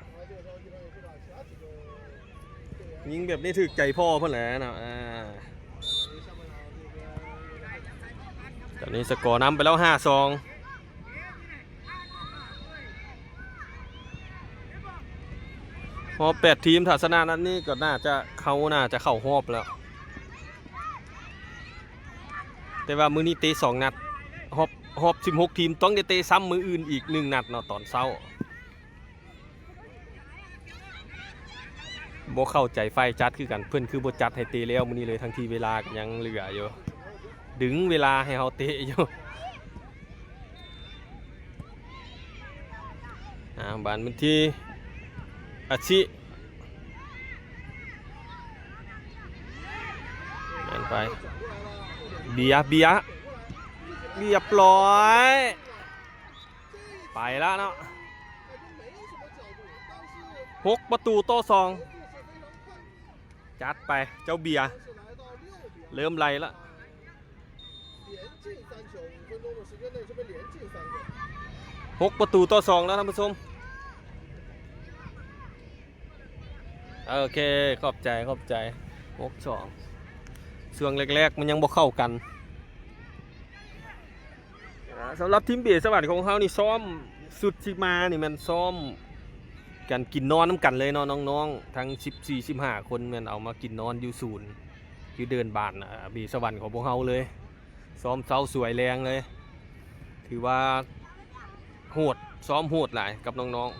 ຍິງແບບນີ້ຖືກໃຈພໍ່ເພິ່ນແຫຼະເນາະ. ອາ ຕອນນີ້ສະກໍນຳໄປແລ້ວ ຫ້າສອງ. ຮອບແປດທີມ ຖ້າຊະນະນັດນີ້ກໍໜ້າຈະເຂົ້າ ໜ້າຈະເຂົ້າຮອບແລ້ວ. ແຕ່ວ່າມື້ນີ້ເຕະສອງນັດ ຮອບ ຮອບສິບຫົກທີມ ຕ້ອງໄດ້ເຕະຊ້ຳມື້ອື່ນອີກໜຶ່ງນັດເນາະ ຕອນເຊົ້າ. ບໍ່ເຂົ້າໃຈຝ່າຍຈັດຄືກັນ ເພິ່ນຄືບໍ່ຈັດໃຫ້ເຕະແລ້ວມື້ນີ້ເລີຍ ທັງທີ່ເວລາກໍຍັງເຫຼືອຢູ່ ດຶງເວລາໃຫ້ເຮົາເຕະຢູ່. ອ່າ ບານເປັນທີ່ອາຊິ ແມ່ນໄປ ເບຍ ເບຍ ຮຽບຮ້ອຍ ໄປລະເນາະ ຫົກປະຕູຕໍ່ສອງ. ຈັດໄປເຈົ້າເບຍ ເລີ່ມໄລ່ລະ ຫົກປະຕູຕໍ່ສອງແລ້ວທ່ານຜູ້ຊົມ. ໂອເຄ ຂອບໃຈ ຂອບໃຈ ຫົກສອງ. ຊ່ວງແລກໆ ມັນຍັງບໍ່ເຂົ້າກັນ. ອ່າ ສຳລັບທີມເບສະຫວັນຂອງເຮົານີ້ ຊ້ອມຊຸດທີ່ມານີ້ແມ່ນຊ້ອມກັນກິນນອນນຳກັນເລີຍເນາະ ນ້ອງໆ ທັງສິບສີ່ ສິບຫ້າຄົນ ແມ່ນເອົາມາກິນນອນຢູ່ສູນ ຢູ່ເດີ່ນບ້ານ ອາ ເບສະຫວັນຂອງພວກເຮົາເລີຍ. ຊ້ອມເຊົ້າສວຍແລງເລີຍ ຖືວ່າໂຫດ ຊ້ອມໂຫດຫຼາຍກັບນ້ອງໆ.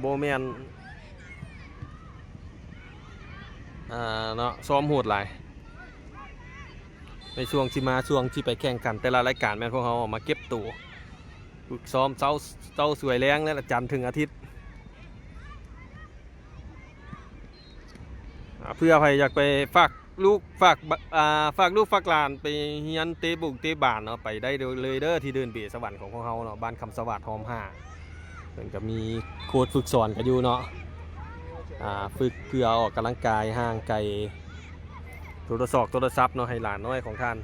ບໍ່ແມ່ນ ອ່າ ເນາະ ຊ້ອມໂຫດຫຼາຍ. ໃນຊ່ວງທີ່ມາ ຊ່ວງທີ່ໄປແຂ່ງຂັນແຕ່ລະລາຍການ ແມ່ນພວກເຮົາອອກມາເກັບໂຕ ຝຶກຊ້ອມເຊົ້າ ເຊົ້າສວຍແລງ ແລະ ຈັນເຖິງອາທິດ. ອ່າ ເພື່ອໃຜຢາກໄປຝາກລູກ ຝາກ ອ່າ ຝາກລູກຝາກຫຼານໄປຮຽນເຕະບົງເຕະບານເນາະ ໄປໄດ້ເລີຍເດີ ທີ່ເດີ່ນເບສະຫວັນຂອງພວກເຮົາເນາະ ບ້ານຄຳສະຫວັດ ຮອມຫ້າ. ເພິ່ນກໍມີໂຄດຝຶກສອນກັນຢູ່ເນາະ ອ່າ ຝຶກເພື່ອອອກກຳລັງກາຍຫ່າງໄກໂທລະສອກໂທລະສັບເນາະ ໃຫ້ຫຼານນ້ອຍຂອງທ່ານ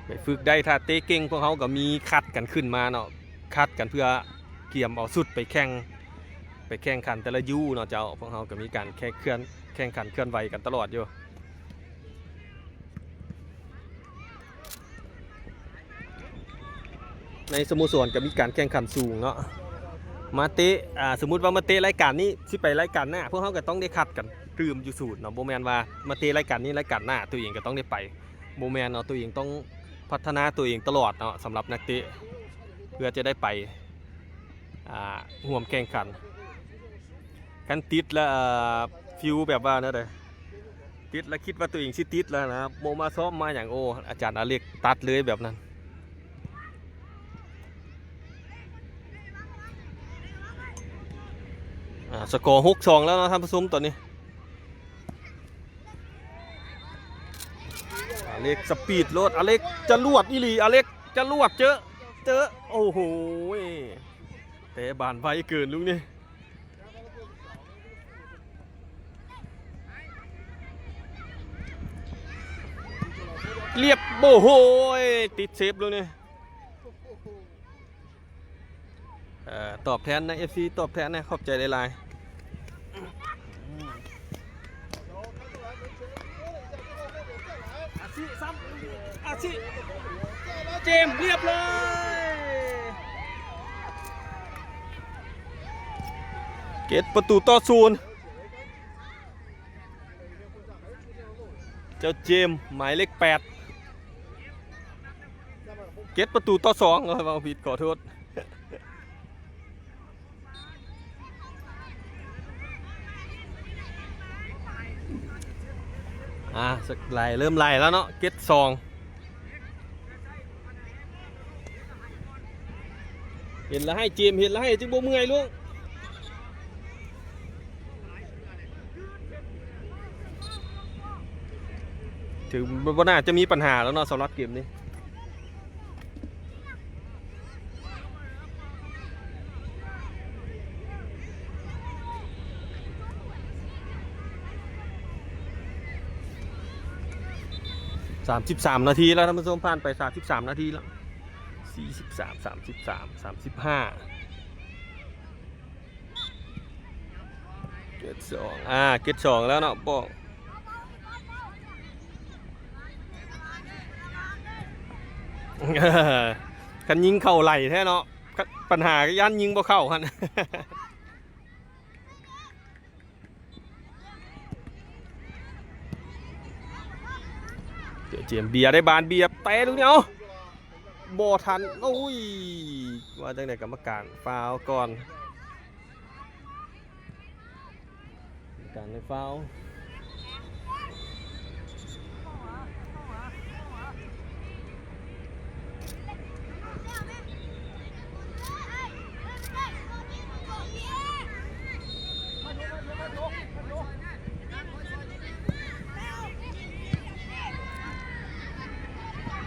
ໄປຝຶກໄດ້. ຖ້າເຕະເກັ່ງ ພວກເຮົາກໍມີຄັດກັນຂຶ້ນມາເນາະ ຄັດກັນເພື່ອກຽມເອົາຊຸດໄປແຂ່ງ ໄປແຂ່ງຂັນແຕ່ລະຢູເນາະເຈົ້າ. ພວກເຮົາກໍມີການແຂ່ງເຄື່ອນ ແຂ່ງຂັນເຄື່ອນໄຫວກັນຕະຫຼອດຢູ່. ໃນສະໂມສອນກໍມີການແຂ່ງຂັນສູງເນາະ ມາເຕະ ອ່າ ສົມມຸດວ່າມາເຕະລາຍການນີ້ ຊິໄປລາຍການໜ້າ ພວກເຮົາກໍຕ້ອງໄດ້ຄັດກັນຕື່ມຢູ່ສູນເນາະ. ບໍ່ແມ່ນວ່າມາເຕະລາຍການນີ້ ລາຍການໜ້າໂຕເອງກໍຕ້ອງໄດ້ໄປ ບໍ່ແມ່ນເນາະ. ໂຕເອງຕ້ອງພັດທະນາໂຕເອງຕະຫຼອດເນາະ ສຳລັບນັກເຕະ ເພື່ອຈະໄດ້ໄປ ອ່າ ຮ່ວມແຂ່ງຂັນ. ຄັນຕິດແລ້ວ ອ່າ ຟີວແບບວ່າແນວໃດ ຕິດແລ້ວຄິດວ່າຕົວເອງຊິຕິດແລ້ວນະ ບໍ່ມາຊ້ອມມາຫຍັງ ໂອ້ ອາຈານອາເລັກຕັດເລີຍແບບນັ້ນ. ອ່າ ສະກໍຫົກສອງແລ້ວເນາະທ່ານຜູ້ຊົມ ຕອນນີ້ ອາເລັກສະປີດໂລດ ອາເລັກຈະລວດອີ່ຫຼີ ອາເລັກຈະລວດ ເຈີ ເຈີ ໂອ້ໂຫ ເຕະບານໄວເກີນລູກນີ້. ລຽບ ໂອ້ໂຫ ຕິດເຊບລູກນີ້. ເອີ ຕອບແທນນະ ເອັຟຊີ ຕອບແທນນະ ຂອບໃຈຫຼາຍໆ. ອາຊິ ຊ້ຳ ອາຊິ ເຈມ ລຽບຮ້ອຍ ເຈັດປະຕູຕໍ່ສູນ. ເຈົ້າເຈມ ໝາຍເລກແປດ ເຈັດປະຕູຕໍ່ສອງ ເອີ ເວົ້າຜິດ ຂໍໂທດ. ອ່າ ສັກໄລ່ ເລີ່ມໄລ່ແລ້ວເນາະ ເຈັດສອງ. ເຫັນລະໃຫ້ເຈມ ເຫັນລະໃຫ້ ຈຶ່ງບໍ່ເມື່ອຍລູກ. ຖື ບໍ່ ບໍ່ໜ້າຈະມີບັນຫາແລ້ວເນາະ ສຳລັບເກມນີ້. ສາມສິບສາມນາທີແລ້ວທ່ານຜູ້ຊົມ ຜ່ານໄປສາມສິບສາມນາທີແລ້ວ ສີ່ສິບສາມ ສາມສິບສາມ ສາມສິບຫ້າ. ເຈັດສອງ ອ່າ ເຈັດສອງແລ້ວເນາະ ປ້ອງ ຄັນຍິງເຂົ້າໄຫຼແທ້ເນາະ ຄັນ ບັນຫາກໍຢ້ານຍິງບໍ່ເຂົ້າຫັ້ນ. ເຈມ ເບຍ ໄດ້ບານ ເບຍ ແຕະລູກນີ້ ເອົ້າ ບໍ່ທັນ ໂອ້ຍ ວ່າຈັ່ງໃດ ກຳມະການຟາວກ່ອນ ກຳມະການໄດ້ຟາວ.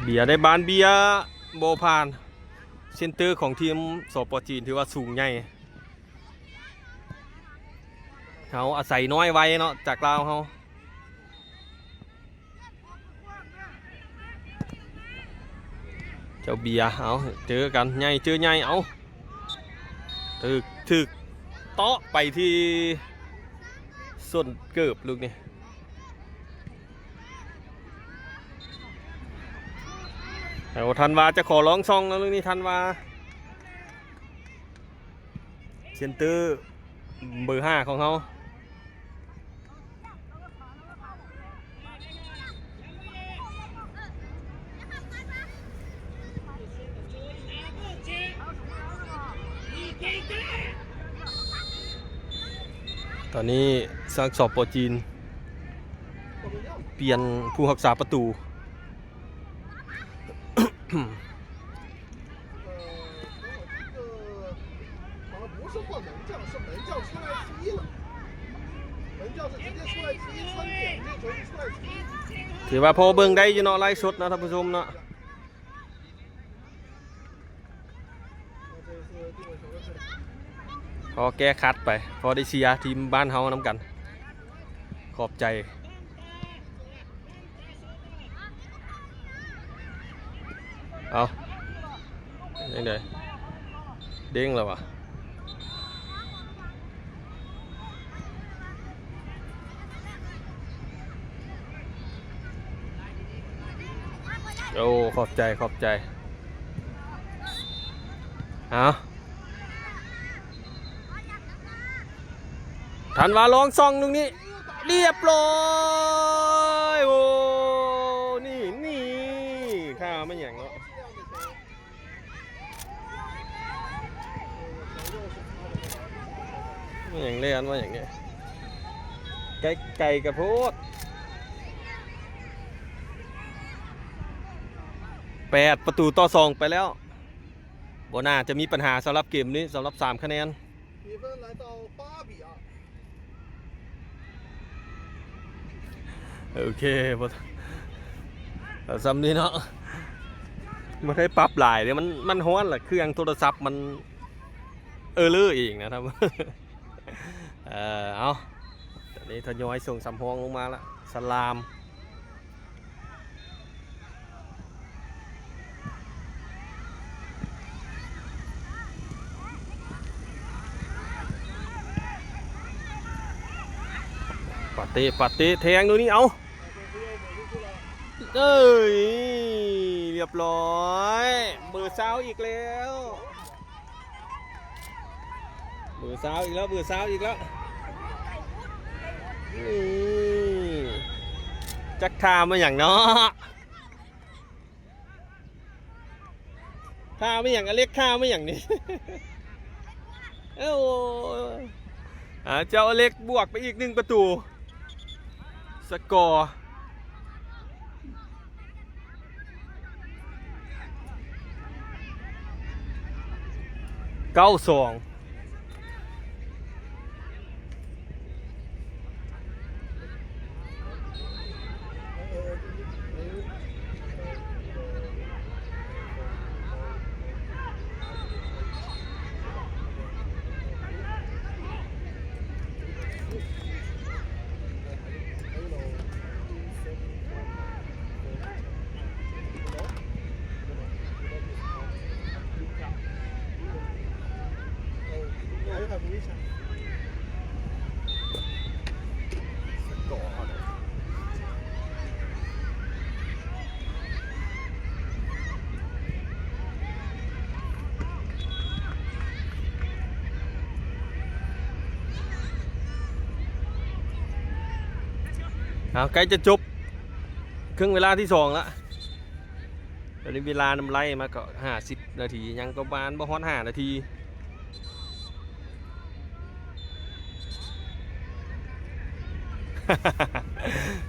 ເບຍ ໄດ້ບານ ເບຍ ບໍ່ຜ່ານ ເຊັນເຕີຂອງທີມ ສປ ຈີນ ຖືວ່າສູງໃຫຍ່ ເຮົາອາໄສນ້ອຍໄວເນາະ ຈາກລາວເຮົາ. ເຈົ້າເບຍ ເອົາ ເຈີກັນ ໃຫຍ່ເຈີໃຫຍ່ ເອົາ ຖືກ ຖືກເຕາະໄປທີ່ສົ້ນເກີບລູກນີ້ ແລ້ວທັນວາຈະຂໍລອງຊ່ອງແລ້ວລູກນີ້ ທັນວາ ເຊັນເຕີເບີຫ້າຂອງເຮົາ ຕອນນີ້ທາງ ສປ ຈີນ ປ່ຽນຜູ້ຮັກສາປະຕູ. ຖືວ່າພໍເບິ່ງໄດ້ຢູ່ເນາະ ໄລຟ໌ສົດເນາະ ທ່ານຜູ້ຊົມເນາະ ພໍແກ້ຂັດໄປ ພໍໄດ້ເຊຍທີມບ້ານເຮົານຳກັນ ຂອບໃຈ. ເອົາ ຈັ່ງໃດ ເດ້ງແລ້ວຫວາ ໂອ້ ຂອບໃຈ ຂອບໃຈ ເອົາ. ທັນວາລອງຊ່ອງລູກນີ້ ລຽບຮ້ອຍ ໂອ້ ນີ້ ນີ້ ທ່າມາຫຍັງເນາະ ມາຫຍັງແລ່ນມາຫຍັງນີ້ ໄກ ໄກກະໂພດ ແປດປະຕູຕໍ່ສອງໄປແລ້ວ ບໍ່ໜ້າຈະມີບັນຫາສຳລັບເກມນີ້ ສຳລັບສາມຄະແນນ 比分来到八比二。 ໂອເຄ ບໍ່ ເອົາສ່ຳນີ້ເນາະ ບໍ່ໄດ້ປັບຫຼາຍເດ້ ມັນ ມັນຮ້ອນລະ ເຄື່ອງໂທລະສັບມັນເອີເລີເອງນະ ເອີ ເອົາ ຕອນນີ້ທະຍອຍສົ່ງສຳຮອງລົງມາລະ ສະຫຼາມ ປາເຕ ປາເຕ ແທງໂດຍນີ້ ເອົາ ເອີຍ ລຽບຮ້ອຍ ເບີຊາວອີກແລ້ວ. ເບີຊາວອີກແລ້ວ ເບີຊາວອີກແລ້ວ ນີ້ ຈັກທ່າມາຫຍັງເນາະ ທ່າມາຫຍັງ ອາເລັກ ທ່າມາຫຍັງນີ້ ເອີ ອ່າ ເຈົ້າອາເລັກບວກໄປອີກໜຶ່ງປະຕູ ສະກໍ ເກົ້າສອງ. ເ ເອົາ ໃກ້ຈະຈົບເຄິ່ງເວລາທີສອງລະ. ຕອນນີ້ເວລານຳໄລ່ມາກໍຫ້າສິບນາທີ ຍັງປະມານບໍ່ຮອດຫ້ານາທີ.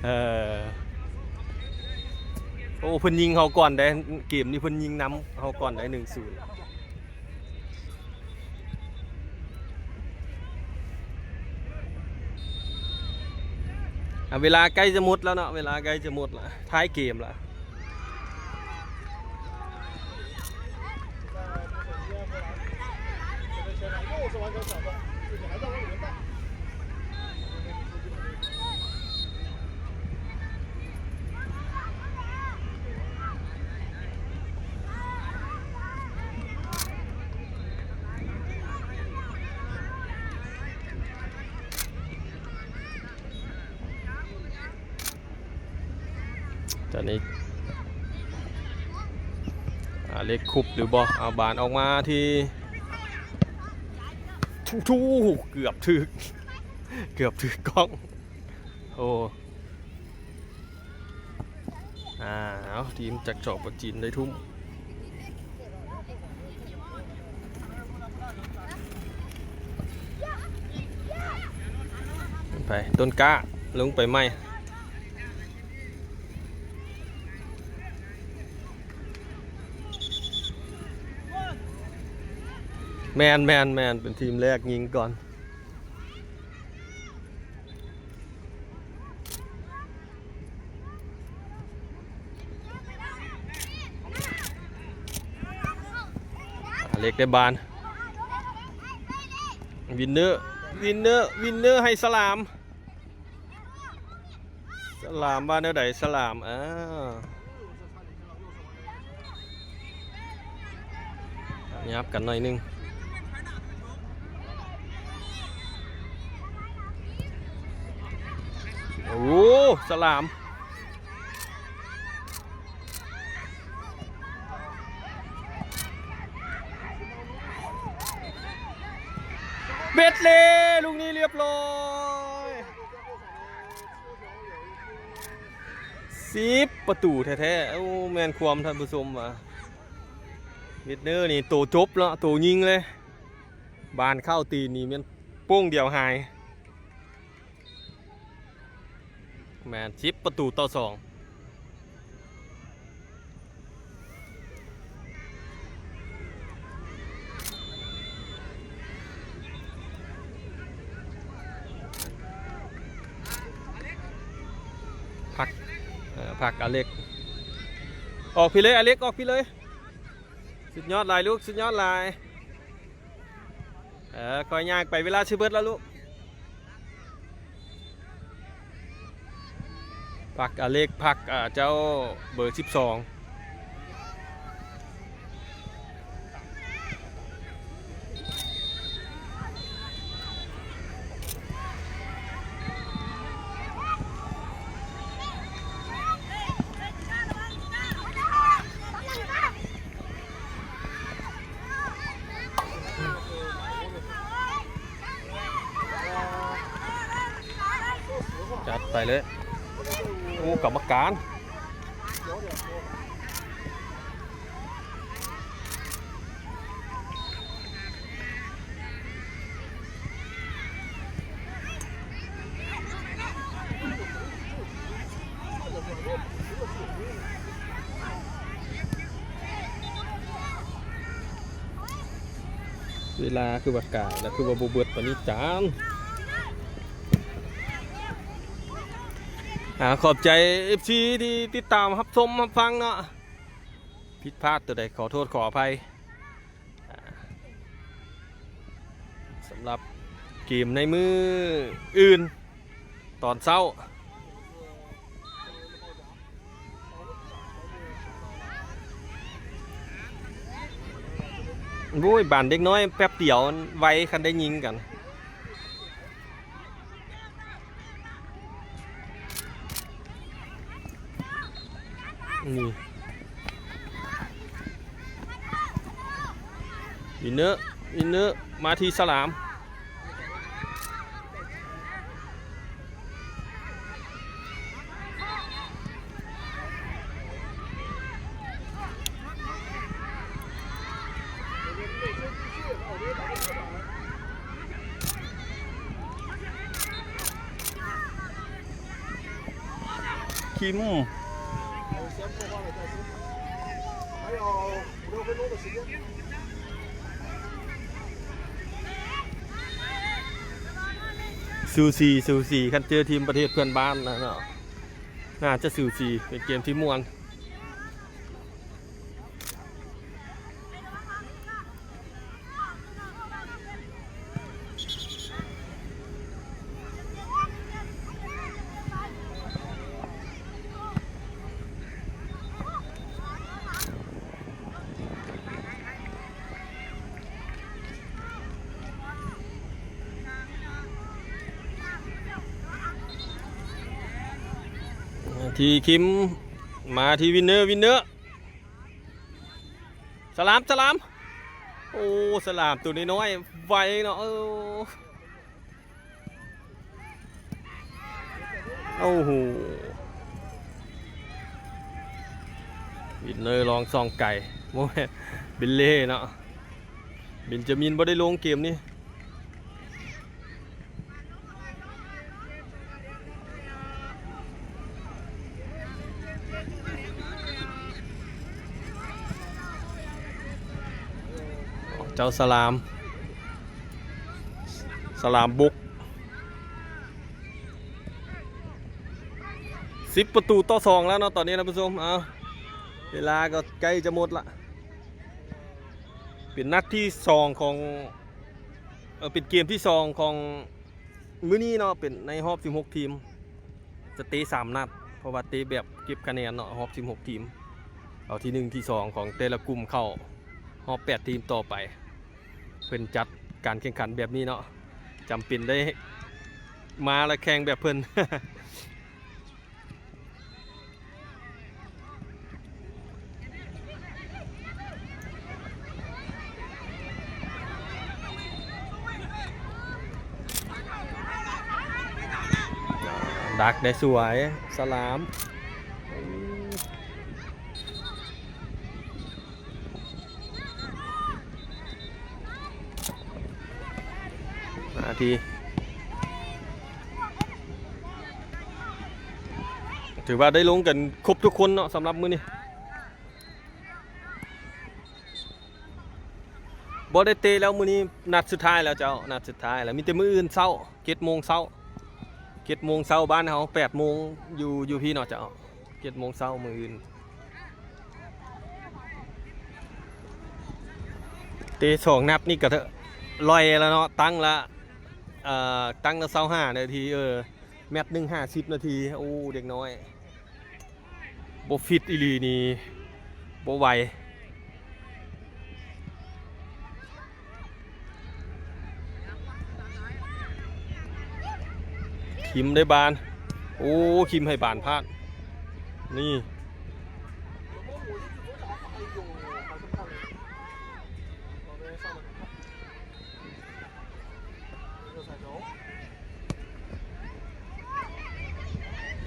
ເອີ ໂອ້ ເພິ່ນຍິງເຮົາກ່ອນເດ້ ເກມນີ້ເພິ່ນຍິງນຳເຮົາກ່ອນໄດ້ ໜຶ່ງສູນ. ອ່າ ເວລາໃກ້ຈະໝົດແລ້ວເນາະ ເວລາໃກ້ຈະໝົດລະ ທ້າຍເກມລະ. ຕອນນີ້ ອາເລັກຄຸບຫຼືບໍ່? ເອົາບານອອກມາທີ່ ໂອ້ໂຫ ເກືອບຖືກ ເກືອບຖືກກ້ອງ. ໂອ້ ອາ ເອົາ ທີມຈາກ ສປ ຈີນ ໄດ້ທຸ້ມ. ໄປ ຕົ້ນກ້າ ລົງໄປໃໝ່. ແມ່ນໆໆ ເປັນທີມແລກຍິງກ່ອນ. ອາເລັກໄດ້ບານ ວິນເນີ ວິນເນີ ວິນເນີ ໃຫ້ສະຫຼາມ ສະຫຼາມວ່າແນວໃດ? ສະຫຼາມ ອ້າວ ຫຍັບກັນໜ້ອຍໜຶ່ງ. ໂອ້ ສະຫຼາມ ເບັດເລີຍ ລູກນີ້ລຽບຮ້ອຍ. ສິບປະຕູແທ້ໆ. ໂອ້ ແມ່ນຄວາມທ່ານຜູ້ຊົມວ່າ ເວັດເນີນີ້ໂຕຈົບເນາະ ໂຕຍິງເລີຍ ບານເຂົ້າຕີນນີ້ແມ່ນໂປ້ງດຽວຫາຍ. ແມ່ນ ສິບປະຕູຕໍ່ສອງ. ພັກ ເອີ ພັກອາເລັກ ອອກພີ້ເລີຍ ອາເລັກ ອອກພີ້ເລີຍ. ສຸດຍອດຫຼາຍລູກ ສຸດຍອດຫຼາຍ. ເອີ ຄ່ອຍຍ່າງໄປ ເວລາຊິເບິດແລ້ວລູກ. ພັກອາເລັກ ພັກ ເອີ ເຈົ້າເບີສິບສອງ. ຈັດໄປເລີຍ. ໂອ້ ກຳມະການ. ເວລາຄືວ່າກາຍ ແລ້ວຄືວ່າບໍ່ເບິດປານນີ້ຈານ. ອາ ຂອບໃຈເອັຟຊີທີ່ຕິດຕາມຮັບຊົມຮັບຟັງເນາະ. ຜິດພາດຕົວໃດຂໍໂທດຂໍອະໄພ. ສຳລັບເກມໃນມື້ອື່ນຕອນເຊົ້າ ໂອ້ຍ ບານເດັກນ້ອຍແປັບດຽວໄວ ຄັນໄດ້ຍິງກັນ. ນີ້ ວິນເນີ ວິນເນີ ມາທີ່ສະຫຼາມ. ທີມ ສູສີ ສູສີ ຄັນເຈີທີມປະເທດເພື່ອນບ້ານນະເນາະ ໜ້າຈະສູສີ ເປັນເກມທີ່ມ່ວນ. ທີ່ຄິມ ມາທີ່ວິນເນີ ວິນເນີ ສະຫຼາມ ສະຫຼາມ ໂອ້ ສະຫຼາມໂຕນ້ອຍໆ ໄວເນາະ ເອີ ໂອ້ໂຫ ວິນເນີລອງສ່ອງໄກ ໂອ້ຍ ເບນເລ່ເນາະ ເບນຈາມິນບໍ່ໄດ້ລົງເກມນີ້. ເຈົ້າສະຫຼາມ ສະຫຼາມບຸກ ສິບປະຕູຕໍ່ສອງແລ້ວເນາະ ຕອນນີ້ທ່ານຜູ້ຊົມ ເອົາ ເວລາກໍໃກ້ຈະໝົດລະ ເປັນນັດທີສອງຂອງ ເອີ ເປັນເກມທີສອງຂອງມື້ນີ້ເນາະ ເປັນໃນຮອບສິບຫົກທີມ ຈະເຕະສາມນັດ ເພາະວ່າເຕະແບບເກັບຄະແນນເນາະ ຮອບສິບຫົກທີມ ເອົາທີໜຶ່ງ ທີສອງຂອງແຕ່ລະກຸ່ມເຂົ້າຮອບແປດທີມຕໍ່ໄປ. ເພິ່ນຈັດການແຂ່ງຂັນແບບນີ້ເນາະ ຈຳເປັນໄດ້ມາແລະແຂ່ງແບບເພິ່ນ. ດັກໄດ້ສວຍ ສະຫຼາມ. ນາທີ ຖືວ່າໄດ້ລົງກັນຄົບທຸກຄົນເນາະ ສຳລັບມື້ນີ້ ບໍ່ໄດ້ເຕະແລ້ວ ມື້ນີ້ນັດສຸດທ້າຍແລ້ວເຈົ້າ ນັດສຸດທ້າຍແລ້ວ ມີແຕ່ມື້ອື່ນເຊົ້າ ເຈັດໂມງເຊົ້າ ເຈັດໂມງເຊົ້າບ້ານເຮົາ ແປດໂມງຢູ່ ຢູ່ພີ້ເນາະເຈົ້າ ເຈັດໂມງເຊົ້າມື້ອື່ນ. ເຕະສອງນັດນີ້ກໍເທີ ລ່ອຍແລ້ວເນາະ ຕັ້ງລະ ເອີ ຕັ້ງລະຊາວຫ້ານາທີ ເອີ ແມັດໜຶ່ງຫ້າສິບນາທີ ໂອ້ ເດັກນ້ອຍບໍ່ຟິດອີ່ຫຼີນີ້ ບໍ່ໄຫວ. ຄິມໄດ້ບານ ໂອ້ ຄິມໃຫ້ບານພາດ ນີ້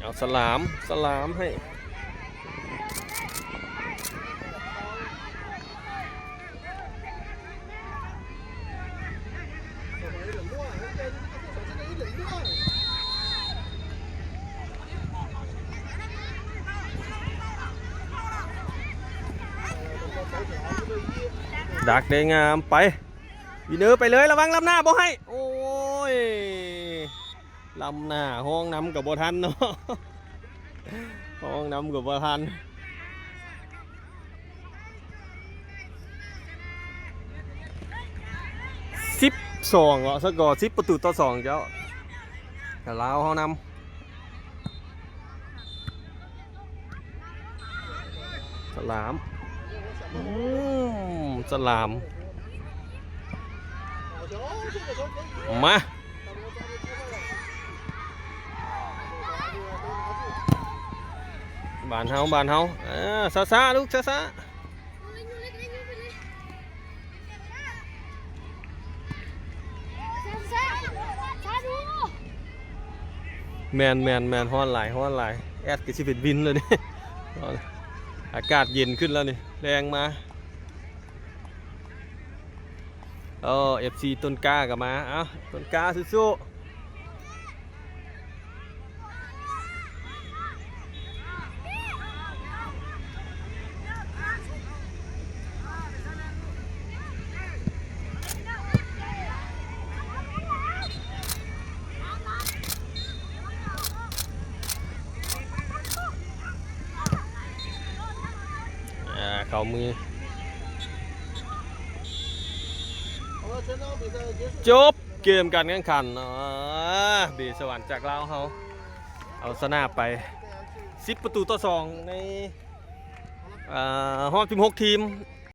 ເອົາສະຫຼາມ ສະຫຼາມໃຫ້ ດັກໄດ້ງາມ ໄປ ວິນເນີໄປເລີຍ ລະວັງລ້ຳໜ້າບໍ່ໃຫ້ ໂອ້ຍ ລ້ຳໜ້າ ຮ້ອງນຳກໍບໍ່ທັນເນາະ ຮ້ອງນຳກໍບໍ່ທັນ. ສິບສອງເນາະ ສະກໍສິບປະຕູຕໍ່ສອງເຈົ້າ ລາວເຮົານຳ. ສະຫຼາມ ອືມ ສະຫຼາມ ມາ ບ້ານເຮົາ ບ້ານເຮົາ ເອີ ຊ້າໆ ລູກ ຊ້າໆ. ແມ່ນໆໆ ຮ້ອນຫຼາຍ ຮ້ອນຫຼາຍ ແອດກໍຊິເປັນວິນແລ້ວນີ້ ອາກາດເຢັນຂຶ້ນແລ້ວນີ້ ແລງມາ ໂອ້ ເອັຟຊີຕົ້ນກ້າກໍມາ ເອົ້າ ຕົ້ນກ້າສູ້ໆ. ເກົ້າມື ຈົບເກມການແຂ່ງຂັນເນາະ ເບສະຫວັນຈາກລາວເຮົາ ເອົາຊະນະໄປ ສິບປະຕູຕໍ່ສອງ ໃນ ອ່າ ຮອບສິບຫົກທີມ